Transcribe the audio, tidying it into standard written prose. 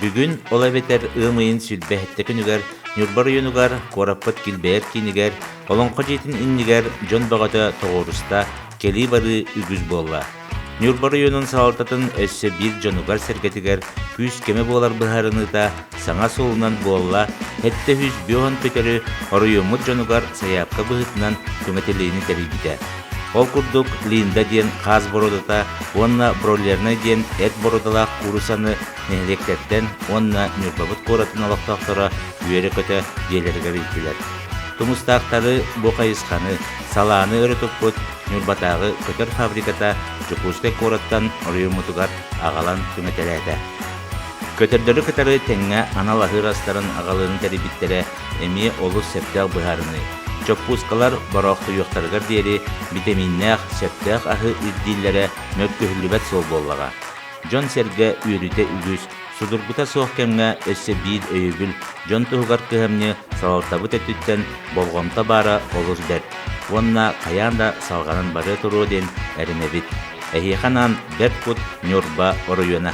Бүгүн, ол эбэтэр ыам ыйын 27 күнүгэр Ньурба оройуонугар, куораппыт килбэйэр киинигэр, Олоҥхо дьиэтин иннигэр дьон бөҕөтө тоҕуоруста, кэлии-барыы үгүс буолла. Ньурба оройуонун салалтатын өссө биир дьонугар-сэргэтигэр күүс-көмө буолар быһаарыныыта саҥа суолунан буолла, 750 көтөрү оройуоммут дьонугар сайаапка быһыытынан түҥэтиллиини тэрийбитэ. Ол курдук Линда диэн хаас боруодата уонна Бройлернай диэн эт боруодалаах куурусаны нэһилиэктэртэн уонна Ньурбабыт куоратын олохтоохторо үөрэ-көтө дьиэлэригэр илтилэр. Тумустаахтары бу хайысханы, салааны өрө туппут Ньурбатааҕы көтөр фабриката Дьокуускай куораттан оройуоммутугар аҕалан түҥэтэлээтэ. Көтөрдөрү кытары тэҥҥэ анал аһыыр астарын аҕалыыны тэрийбиттэрэ эмиэ олус сөптөөх быһаарыныы. Чоппуускалар бороохтуйуохтарыгар диэри битэмииннээх, сөптөөх аһы ирдииллэрэ мөккүһүллүбэт суол буоллаҕа. Дьон-сэргэ үөрүүтэ үгүс, судургута суох кэмҥэ өссө биир өйөбүл, дьон туһугар кыһамньы салалтабыт өттүттэн болҕомто баара олус бэрт уонна хайаан да салҕанан барыа туруо диэн эрэнэбит. Эһиэхэ анаан Бэрт Кут Ньурба оройуона.